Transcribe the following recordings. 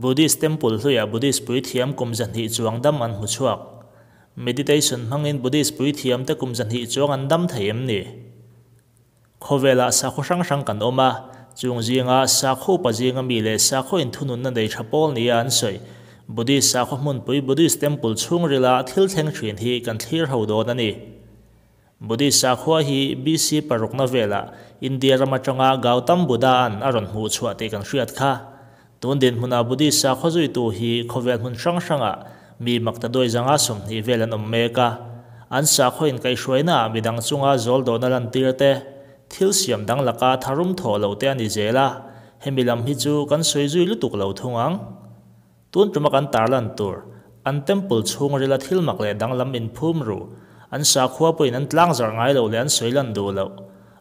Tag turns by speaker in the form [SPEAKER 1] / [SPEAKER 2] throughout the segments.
[SPEAKER 1] Buddhist temple hluiah Buddhist puithiam kum 200 chuang dam an hmu chhuak. Meditation hmangin Buddhist puithiamte kum 200 chuang an dam thei em ni? Khawvelah sakhaw hrang hrang kan awm a, chung zinga sakhaw upa zinga mi leh sakhaw inthununna nei tha pawl nia an sawi. Buddhist sakhaw hmunpui Buddhist temple chhungrila thil thleng thin hi kan thlir ho dawn a ni. Buddhist sakhua hi BC parukna velah India ram atanga Gautam Buddha-a'n a rawn hmuh chhuah tih kan hriat kha. Tun dinhmunah Buddhist sakhua zuitu hi khawvel hmun hrang hrangah mi maktaduai zanga 20 vel an awm mek a. An sakhua inkaihhruainaah midang chunga zawl dawhna lantir te, thil siam dang laka tharum thawh loh te a ni zel a, hemi lam hi chu kan sawi zui lutuk lo thung ang. Tun tuma kan tarlan tur, an temple chhungrila thil mak leh danglam inphum ru, an sakhua pawhin an tlangzarh ngai loh leh an sawi lan duh loh.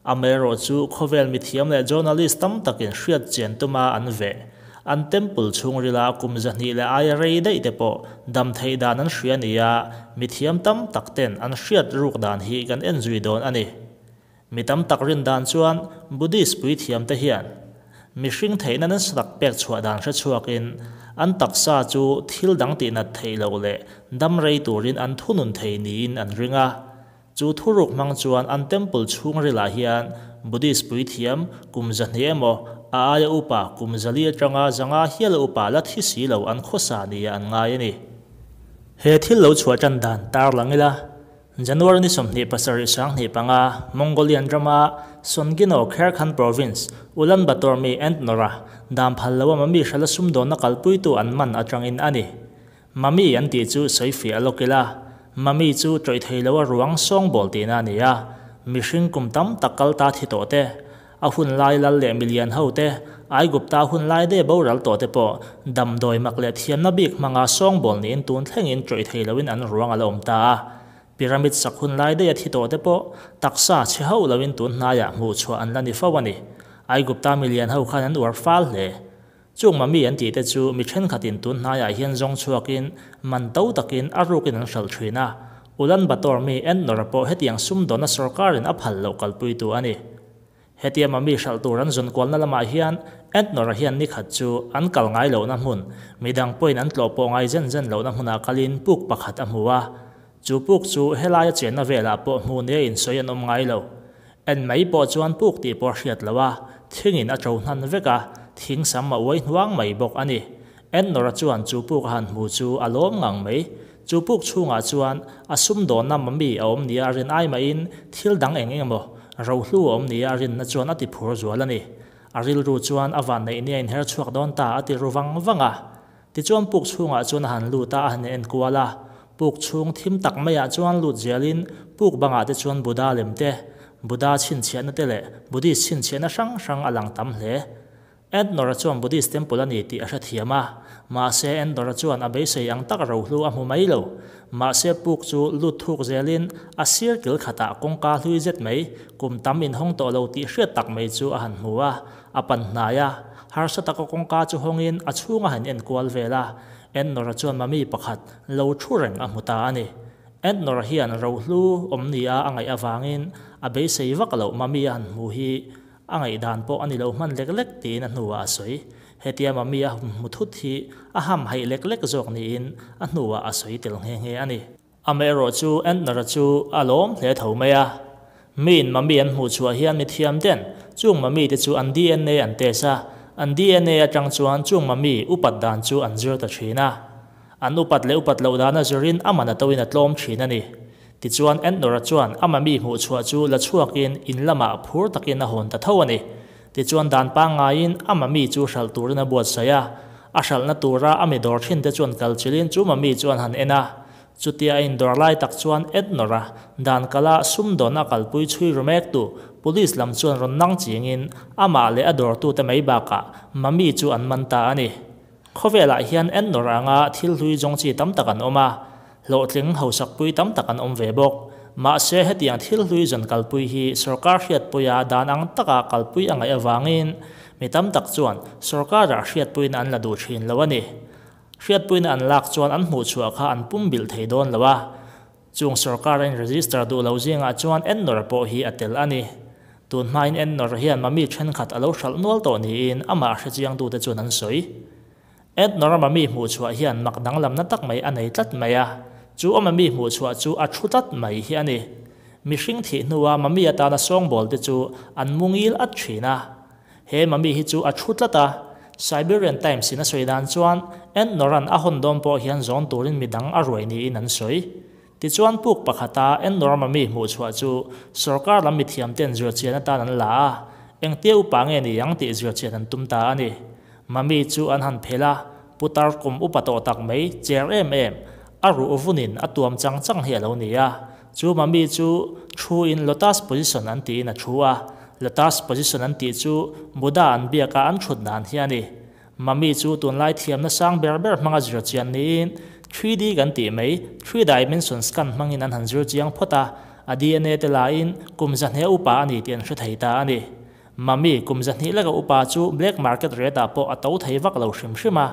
[SPEAKER 1] Amaherawhchu khawvel mithiam leh journalist tam takin hriat chian tuma an veh. An temple chhungrila kum 200 leh aia rei daih te pawh dam theih dan an hria nia, mithiam tam tak ten an hriat ruk dan hi kan en zui dawn a ni. Mi tam tak rin dan chuan Buddhist puithiam te hian mihring theihna nasa tak pek chhuah dan hre chhuakin an taksa chu thil dang tihnat theih loh leh dam rei turin an thunun thei niin an ring a. Chu thuruk hmang chuan an temple chhungrilah hian Buddhist puithiam kum 200 emaw a aia upa kum 400 atanga 500 hial upa la thi si lo an khawsa nia an ngai a ni. He thil lo chhuah tan dan tar lang ila, January ni 27 2025, Mongolian rama Songino Kherkhan Province, Ulaanbaatar mi Entnora, dam phal lo a mami hrala sumdawnna kalpuitu an man atangin a ni. Mami an tih chu sawi fiah lawk ila, mami chu tawih thei lo a ruang sawngbawl tihna a ni a, mihring kum tam tak kal ta thi tawh te, a hun lai lal leh milian ho te, Aigupta hun lai de boral tawh te pawh damdawi mak leh thiamna bik hmanga sawngbawl niin tun thlengin tawih thei loin an ruang a la awm ta a. Pyramid sak hun lai daih a thi tawh te pawh taksa chhe hauh loin tun hnaiah hmuh chhuah an la ni fo a ni. Aigupta milian ho khan an uar fal hle. Chung mami an tih te chu mi thenkhatin tun hnaiah hian zawng chhuakin man to takin a rukin an hralh thin a. Ulaanbaatar mi Entnora pawh hetiang sumdawna sorkarin a phal loh kalpuitu a ni. Hetia mami hralh tur an zawn kualna lamah hian Entnora hian ni khat chu an kal ngai lohna hmun, midang pawhin an tlawh pawh ngai zen zen lohna hmunah kalin puk pakhat a hmu a. Chu puk chu helaia chenna velah pawh hmu nia insawi an awm ngai lo. En mai pawh chuan puk tih pawh hriat lo a, thingin a to hnan vek a, thing sam a uai hnuang mai bawk a ni. Entnora chuan chu puk a han hmu chu a lawm ngang mai. Chu puk chhungah chuan a sumdawnna mami a awm nia a rin ai mahin thil dang eng eng emaw rohlu a awm nia a rinna chuan a ti phur zual a ni. A rilru chuan a van neih nia inher chhuak dawn ta a ti ru vang vang a. Tichuan puk chhungah chuan a han lut a, a han en kual a. Puk chhung thim tak maiah chuan lut zelin puk bangah te chuan Buddha lem te, Buddha chhinchhiahna te leh Buddhist chhinchhiahna hrang hrang a lang tam hle. Entnora chuan Buddhist temple a ni tih a hrethiam a, mahse Entnora chuan a beisei ang tak rohlu a hmu mai lo. Mahse puk chu lut thuk zelin a sir kil khatah kawngka hlui zet mai, kum tam inhawng tawh lo tih hriat tak mai chu a han hmu a, a pan hnai a. Harsa taka kawngka chu hawngin a chhung a han en kual vel a, Entnora chuan mami pakhat lo thu reng a hmu ta a ni. Entnora hian rohlu awm nia a ngaih avangin a beisei vak loh mami a han hmu hi a ngaihdan pawh a ni lo hman lek lek tiin a hnuah a sawi. Hetia mami a hmu thut hi a ham haih lek lek zawk niin a hnuah a sawi tel nghe nghe a ni. Amaherawh chu Entnora chu a lawm hle tho mai a. Miin mami an hmuh chhuah hian mithiam ten chung mami te chu an DNA an test a, an DNA atang chuan chung mami upat dan chu an zir ta thin a. An upat leh upat loh dan a zirin a man a toin a tlawm thin a ni. Tichuan Entnora chuan a mami hmuh chhuah chu la chhuakin in lamah phur takin a hawn ta tho a ni. Tichuan dan pangngaiin a mami chu hralh turin a buatsaih a. A hralhna tura a mi dawr thin te chuan kal chilin chu mami chu an han en a. Chutia a indawr lai tak chuan Entnora dan kala sumdawn a kalpui chhui ru mek tu police lam chuan rawn nang chingin amah leh a dawrtute mai bakah mami chu an man ta a ni. Khawvelah hian Entnora anga thil hlui zawng chi tam tak an awm a, hlawhtling hausakpui tam tak an awm ve bawk. Mahse hetiang thil hlui zawn kalpui hi sorkar hriatpuia dan ang taka kalpui a ngaih avangin mi tam tak chuan sorkarah hriatpuina an la duh thin lo a ni. Hriatpuina an lak chuan an hmuh chhuah kha an pum bilh thei dawn lo a. Chung sorkar a in-register duh lo zingah chuan Entnora pawh hi a tel a ni. Tun hmain Entnora hian mami thenkhat a lo hralh nual tawh niin amah hrechiang tute chuan an sawi. Entnora mummy hmuhchhuah hian mak danglamna tak mai a nei tlat mai a, chu a mummy hmuhchhuah chu a thu tlat mai hi a ni. Mihring thih hnua mummy atana sawngbawl te chu an mu ngil at thin a. He mummy hi chu a thu tlat a, Siberian Times in a sawi dan chuan Entnoran a hawn dawn pawh hian zawn turin midang a ruai niin an sawi. Tichuan puk pakhata Entnora mummy hmuhchhuah chu sorkar lam mithiam ten zirchian atan an la a, engtia upa nge ni ang tih zirchian an tum ta a ni. Mummy chu an han phelh a, putar kum upa tawh tak mai, cher em em, a ruh vunin a tuam chang chang hi a lo ni a. Chu mummy chu thu in lotus position an tiin a thu a, lotus position an tih chu Buddha an biaka an thut dan hi a ni. Mummy chu tunlai thiamna sang ber ber hmanga zir chian niin 3D kan tih mai, three dimension scan hmangin an han zir chiang phawt a, a DNA te lain kum zahnih a upa a ni tih an hre thei ta a ni. Mummy kum zahnih leka upa chu black market rate ah pawh a to thei vak lo hrim hrim a,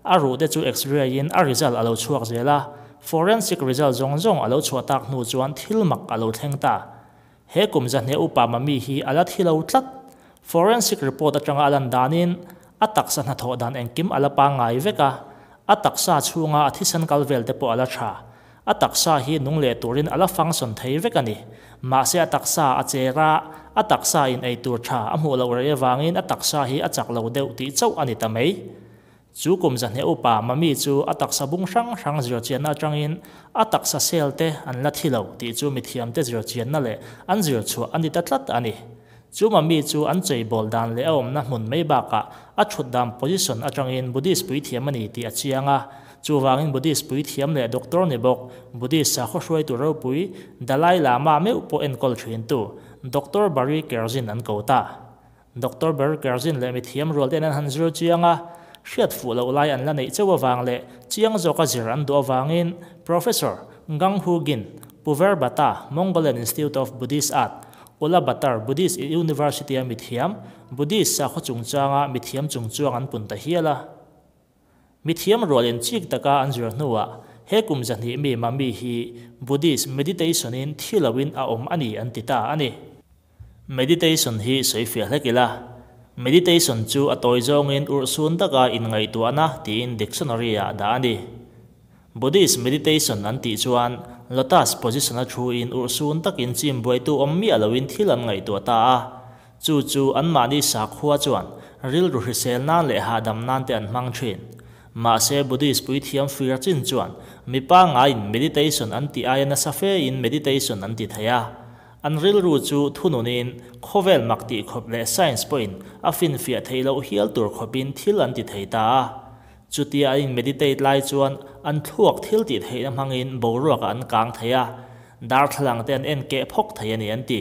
[SPEAKER 1] a ruh te chu x-ray in a result a lo chhuak zel a, forensic result zawng zawng a lo chhuah tak hnu chuan thil mak a lo thleng ta. He kum zahnih upa Mummy hi a la thi lo tlat. Forensic report atanga a lan danin a taksa hnathawh dan engkim a la pangngai vek a, a taksa chhunga a thisen kal vel te pawh a la tha. A taksa hi nung leh turin a la function thei vek a ni. Mahse a taksa a cher a, a taksa in ei tur tha a hmuh loh rei avangin a taksa hi a chak lo deuh tih chauh a ni ta mai. Chu kum zahnih upa Mummy chu a taksa bung hrang hrang zirchianna atangin a taksa cell te an la thi lo tih chu mithiamte zirchianna leh an zirchhuah a ni ta tlat a ni. Chu Mummy chu an cheibawl dan leh a awmna hmun mai bakah a thut dan position atangin Buddhist puithiam a ni tih a chiang a. Chuvangin Buddhist puithiam leh doctor ni bawk, Buddhist sakhaw hruaitu ropui Dalai Lama meuh pawh enkawl thintu Doctor Barry Kerzin an ko ta. Doctor Barry Kerzin leh mithiam rual ten an han zir chiang a, hriat fuh loh lai an la neih chauh avang leh chiang zawka zir an duh avangin Professor Gang Hu Gin, Puver Bata, Mongolian Institute of Buddhist Art, Ulaanbaatar Buddhist University-a mithiam, Buddhist sakhaw chungchanga mithiam chungchuang an pun ta hial a. Mithiam rual in chik taka an zir hnuah he kum zahnih mi Mummy hi Buddhist meditation-in thi loin a awm a ni an ti ta a ni. Meditation hi sawi fiah hlek ila, meditation chu a tawi zawngin urhsun taka inngaihtuahna tiin dictionary-ah dah a ni. Buddhist meditation an tih chuan lotus position-a thuin urhsun takin chim buaitu awm miah loin thil an ngaihtuah ta a, chu chu anmahni sakhua chuan rilru hrisel nan leh hahdam nan te an hmang thin. Mahse Buddhist puithiam fir chin chuan mipa ngaiin meditation an tih aia nasa fein meditation an ti thei a. An rilru chu thununin khawvel mak tih khawp leh science pawhin a finfiah theih loh hial tur khawpin thil an ti thei ta a. Chutia an in meditate lai chuan an thluak thil tih theihna hmangin boruakah an kang thei a, darthlalang te an en keh phawk thei a ni an ti.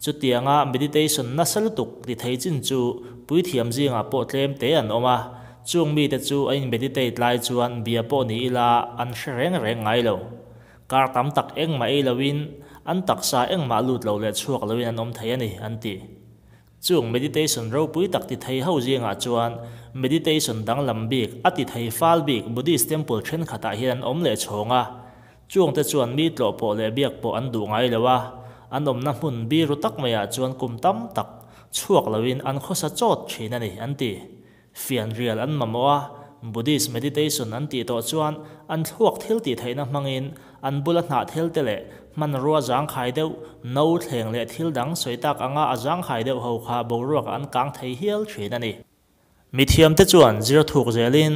[SPEAKER 1] Chutianga meditation nasa lutuk ti thei chin chu puithiam zingah pawh tlem te an awm a, chung mite chu an in meditate lai chuan bia pawh ni ila an hre reng reng ngai lo. Kar tam tak engmah ei loin an taksa engmah lut lo leh chhuak loin an awm thei a ni, an ti. Chung meditation ropui tak ti thei ho zingah chuan meditation danglam bik, a ti thei fal bik Buddhist temple thenkhatah hian an awm leh chhawng a. Chungte chuan mi tlawh pawh leh biak pawh an duh ngai lo a, an awmna hmun biru tak maiah chuan kum tam tak chhuak loin an khawsa chawt thin a ni, an ti. Fianrial an mamawh a, Buddhist meditation an tih tawh chuan an thluak thil tih theihna hmangin an bula hnah thil te leh hmanrua zangkhai deuh, no thleng leh thil dang sawi tak anga a zangkhai deuh ho kha boruakah an kang thei hial thin a ni. Mithiamte chuan zir thuk zelin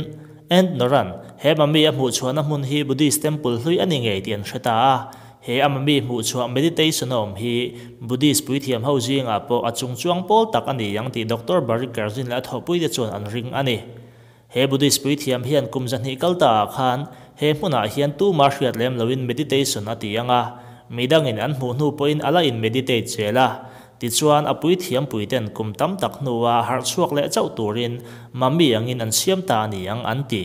[SPEAKER 1] Entnoran he mummy a hmuhchhuahna hmun hi Buddhist temple hlui a ni ngei tih an hre ta a. He a mummy hmuhchhuah meditation a awm hi Buddhist puithiam ho zingah pawh a chungchuang pawl tak a ni ang tih Doctor Barry Kerzin leh a thawhpuite chuan an ring a ni. He Buddhist puithiam hian kum zahnih kal ta ah khan he hmunah hian tuma hriat lem loin meditation a ti ang a, midangin an hmuh hnu pawhin a la in meditate zel a. Tichuan a puithiam puiten kum tam tak hnua harh chhuak leh chauh turin mummy angin an siam ta a ni ang an ti.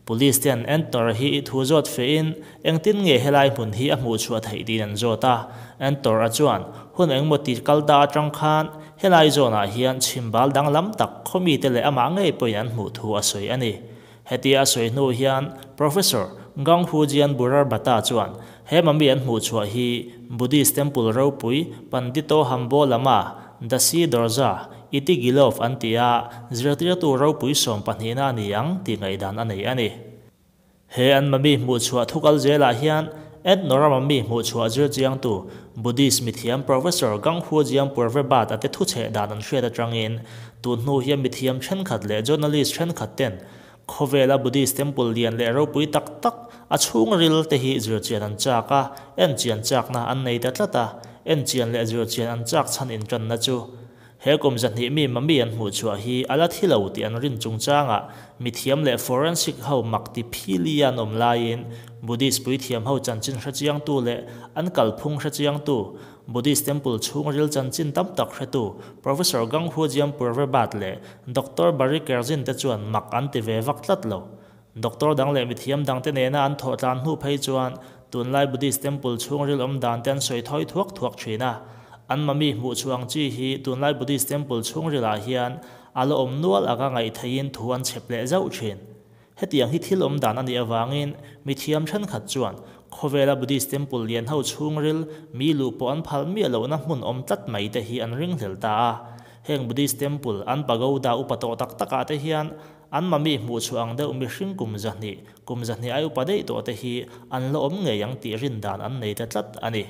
[SPEAKER 1] Police ten Antor hi i thu zawt fehin engtin nge helai hmun hi a hmuh chhuah theih tiin an zawt a. Antor a chuan hun engmaw ti kal ta atang khan helai zawnah hian chhimbal danglam tak khawmite leh amah ngei pawhin an hmuh thu a sawi a ni. Hetia a sawi hnu hian Professor Gang Hu Jian Burar Bata chuan he mummy an hmuh chhuah hi Buddhist temple ropui Pandito Hambo Lama Dasi Dorza Itigilov an ti a, zirtirtu ropui sawmpahnihna a ni ang tih ngaihdan a nei a ni. He an mummy hmuhchhuah thukal zelah hian Ethnorama mi hmuhchhuah zir chiangtu Buddhist mithiam Professor Ganghua Jiangpurvebat a te thuchheh dan an hriat atangin tun hnu hian mithiam thenkhat leh journalist thenkhat ten khawvela Buddhist temple lian leh ropui tak tak a chhungril te hi zirchian an chak a, enchian chakna an nei ta tlat a, enchian leh zirchian an chak chhan intanna chu he kum 200 mi mummy an hmuhchhuah hi a la thi lo tih an rin chungchangah mithiam leh forensic ho mak ti phili an awm laiin Buddhist puithiam ho chanchin hrechiangtu leh an kalphung hrechiangtu Buddhist temple chhungril chanchin tam tak hretu Professor Ganghua Jiangpurvebat leh Doctor Barry Kerzin te chuan mak an ti ve vak tlat lo. Doctor dang leh mithiam dang te nena an thawh tlan hnu phei chuan tunlai Buddhist temple chhungril awm dan te an sawi thawi thuak thuak thin a. An mummy hmuhchhuah ang chi hi tunlai Buddhist temple chhungrilah hian a la awm nual anga ngaih theihin thu an chhep leh zauh thin. Hetiang hi thil awm dan a nih avangin mithiam thenkhat chuan khawvela Buddhist temple lian ho chhungril mi luh pawh an phal miah lohna hmun awm tlat mai te hi an ringhlel ta a. Heng Buddhist temple an pagoda upa tawh tak takah te hian an mummy hmuhchhuah ang deuh mihring kum 200, kum 200 ai upa daih tawh te hi an la awm ngei ang tih rin dan an nei ta tlat a ni.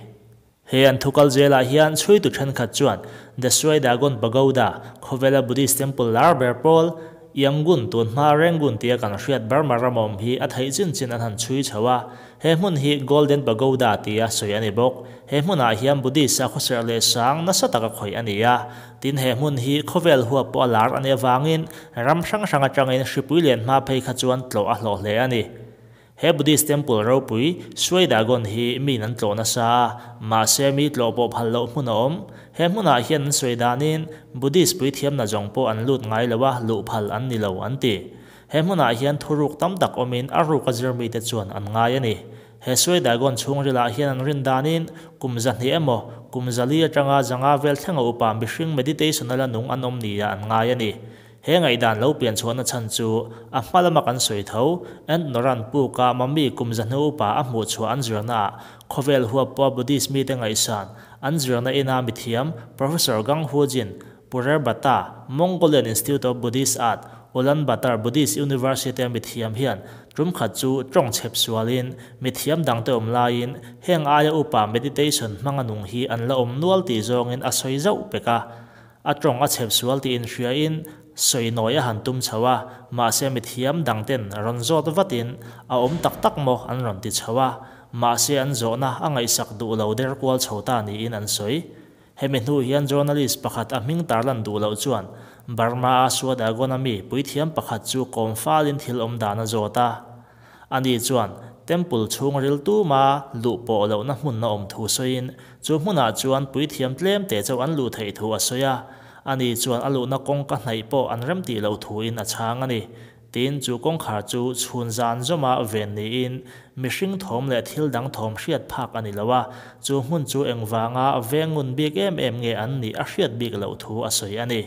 [SPEAKER 1] He an thukal zelah hian chhuitu thenkhat chuan The Shwedagon Pagoda khawvela Buddhist temple lar ber pawl Yangon tun hma Rangoon tia kan hriat Burma ramawm hi a theih chin chin an han chhui chho a. He hmun hi Golden Pagoda tia sawi a ni bawk. He hmunah hian Buddhist a khawser leh sang nasa taka khawih a ni a. Tin he hmun hi khawvel huap pawh a lar a nih avangin ram hrang hrang atangin hripui lian hma phei kha chuan tlawh a hlawh hle a ni. He Buddhist temple ropui Shwedagon hi min an tlawh nasa a, mahse mi tlawh pawh phal loh hmun a awm. He hmunah hian an sawi danin Buddhist puithiamna zawng pawh an lut ngai lo a, luh phal an ni lo an ti. He hmunah hian thuruk tam tak awmin a ruk a zir mite chuan an ngai a ni. He Shwedagon chhungrilah hian an rin danin kum 200 emaw kum 400 atanga 500 vel thlenga upa mihring meditation a la nung an awm nia an ngai a ni. He ngaihdan lo pian chhuahna chhan chu a hma lama kan sawi tho Ethnoran puka mummy kum 200 upa a hmuhchhuah an zirna ah khawvel huap pawh Buddhist mite ngaihsan an zirna ina mithiam Professor Ganghua Jin Purerbata Mongolian Institute of Buddhist Art Ulaanbaatar Buddhist University a mithiam hian tumkhat chu tawng chhep sualin mithiam dangte awm laiin heng aia upa meditation hmanga nung hi an la awm nual tih zawngin a sawi zauh pek a. A tawng a chhep sual tiin hriain sawi nawi a han tum chho a, mahse mithiam dangten rawn zawt vatin a awm tak tak maw an rawn ti chho a, mahse an zawhna a ngaihsak duh lo der kual chho ta niin an sawi. Hemi hnu hian journalist pakhat a hming tarlan duh loh chuan Burma a Shwedagon a mi puithiam pakhat chu kawm falin thil awm dan a zawt a. Ani chuan temple chhungril tuma luh pawh lohna hmun a awm thu sawiin chu hmunah chuan puithiam tlem te chauh an luh theih thu a sawi a. Ani chuan a luhna kawngka hnaih pawh an rem tih loh thuin a chhang a ni. Tin chu kawngkhar chu chhun zan zawma ven niin mihring thawm leh thil dang thawm hriat phak a ni lo a, chu hmun chu engvanga vengun bik em em nge an nih a hriat bik loh thu a sawi a ni.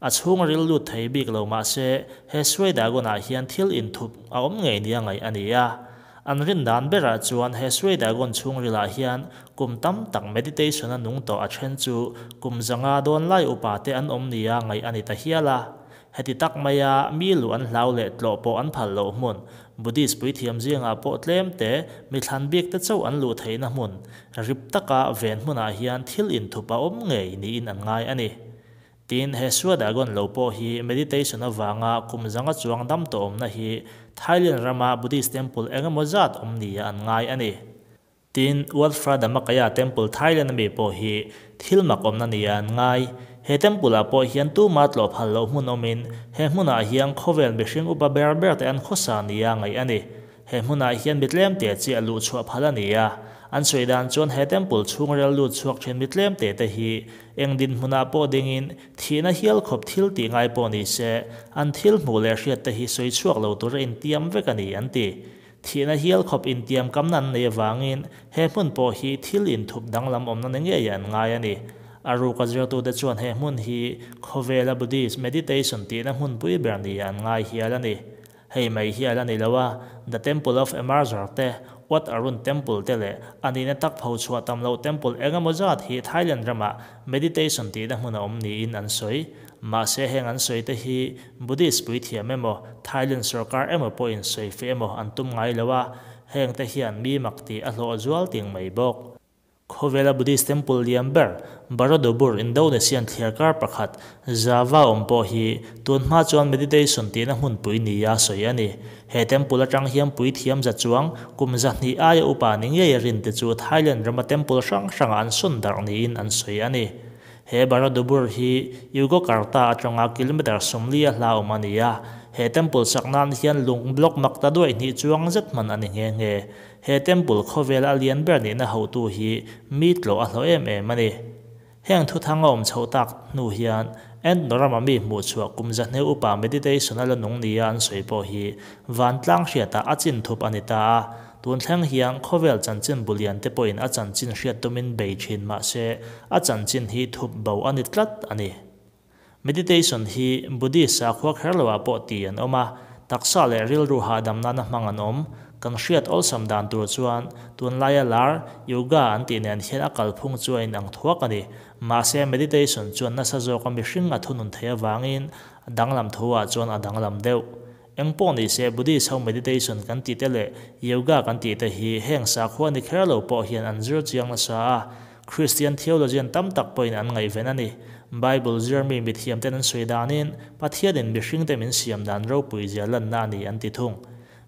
[SPEAKER 1] A chhungril lut thei bik lo mahse he Shwedagon-ah hian thil inthup a awm ngei nia ngaih a ni a. An rin dan berah chuan he Shwedagon chhungrilah hian kum tam tak meditation a nung tawh a then chu kum 500 dawn lai upa te an awm nia ngaih a ni ta hial a. Heti tak maia mi luh an hlau leh tlawh pawh an phal loh hmun Buddhist puithiam zingah pawh tlem te mi thlan bik te chauh an luh theihna hmun rip taka ven hmunah hian thil inthup a awm ngei niin an ngai a ni. Tin he Shwedagon lo pawh hi meditation avanga kum 500 chuang dam tawh awmna hi Thailand rama Buddhist temple engemaw zat awm nia an ngai a ni. Tin Wat Phra Dhammakaya Temple Thailand ami pawh hi thil mak awmna nia an ngai. He temple ah pawh hian tuma tlawh phal loh hmun awmin he hmunah hian khawvel mihring upa ber ber te an khawsa nia ngaih a ni. He hmunah hian mi tlem te chiah luh chhuah phal a ni a. An sawi dan chuan he temple chhungril lut chhuak thin mi tlem te te hi eng din hmunah pawh dingin thihna hial khawp thil tih ngai pawh ni se an thil hmuh leh hriat te hi sawi chhuak lo tur a intiam vek a ni an ti. Thihna hial khawp intiam kamna an nei avangin he hmun pawh hi thil inthup danglam awmna ni ngei an ngai a ni. A ruka zirtute chuan he hmun hi khawvela Buddhist meditation tihna hmun pui ber ni an ngai hial a ni. Hei mai hial a ni lo a, The Temple of Emerger te Wat Arun Temple te leh a nihna tak phochhuah tam loh temple eng emaw zat hi Thailand ramah meditation tihna hmun a awm niin an sawi. Mahse heng an sawi te hi Buddhist puithiam emaw Thailand sorkar emaw pawhin sawi feh emaw an tum ngai lo a, heng te hian mi mak tih a hlawh zual ting mai bawk. Khawvela Buddhist temple lian ber Baradobur, Indonesian thliarkar pakhat, Java awm pawh hi tun hma chuan meditation tihna hmunpui nia sawi a ni. He temple atang hian puithiam za chuang kum 200 aia upa ni ngei a rinte chu Thailand rama temple hrang hrangah an sawn darh niin an sawi a ni. He Baradobur hi Yogyakarta atanga kilometre 40 a hla awm a ni a, he temple sak nan hian lung block mak ta duai hnih chuang zet hman a ni nghe nghe. He temple khawvel a lian ber nihna hotu hi mi tlawh a hlawh em em a ni. Heng thuthang a awm chhoh tak hnu hian Ent rama mi hmuhchhuah kum 200 upa meditation a la nung nia an sawi pawh hi vantlang hriatah a chin thup a ni ta a, tun thleng hian khawvel chanchin bulian te pawhin a chanchin hriat tumin bei thin mahse a chanchin hi thup bo a ni tlat a ni. Meditation hi Buddhist sakhua kher loah pawh ti an awm a, taksa leh rilru hahdam nana hmang an awm. Kan hriat awlsam dan tur chuan tunlaia lar yoga an tih nen hian a kalphung chu a inang thuak a ni. Mahse meditation chuan nasa zawka mihring a thunun thei avangin a danglam thuah chuan a danglam deuh. Eng pawh ni se Buddhist ho meditation kan tih te leh yoga kan tih te hi heng sakhua ni kher lo pawh hian an zir chiang nasa a, Christian theologian tam tak pawhin an ngaihven a ni. Bible zir mi mithiam ten an sawi danin Pathianin mihring te min siam dan ropui zia lanna a ni an ti thung.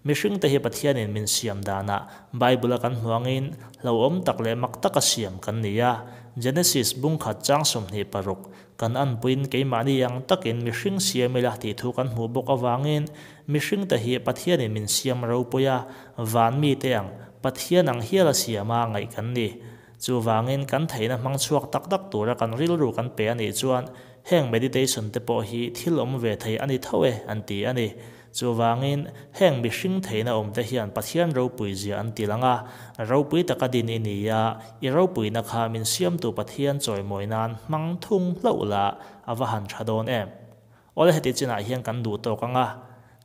[SPEAKER 1] Mihring te hi Pathianin min siam danah Bible a kan hmuangin hlauhawm tak leh mak taka siam kan ni a. Genesis bung khat chang 26 kan an puiin keimahni ang takin mihring siam ila tih thu kan hmuh bawk awangin mihring te hi Pathianin min siam ropui a, van mi te ang Pathian ang hial a siam a ngaih kan ni. Chuwangin kan theihna hmang chhuak tak tak tura kan rilru kan pe a nih chuan heng meditation te pawh hi thil awm ve thei a ni tho e an ti a ni. Chuwangin heng mihring theihna awm te hian Pathian ropui zia an ti lang a, ropui taka din i ni a, i ropuina kha min siamtu Pathian chawimawi nan hmang thung hlauh la a va han tha dawn em. Awle heti chinah hian kan duh tawk anga,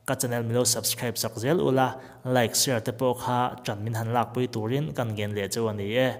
[SPEAKER 1] ka channel milo subscribe sak zel ula, like share te pawh kha ṭan min han lakpui turin kan ngen leh chu a ni e.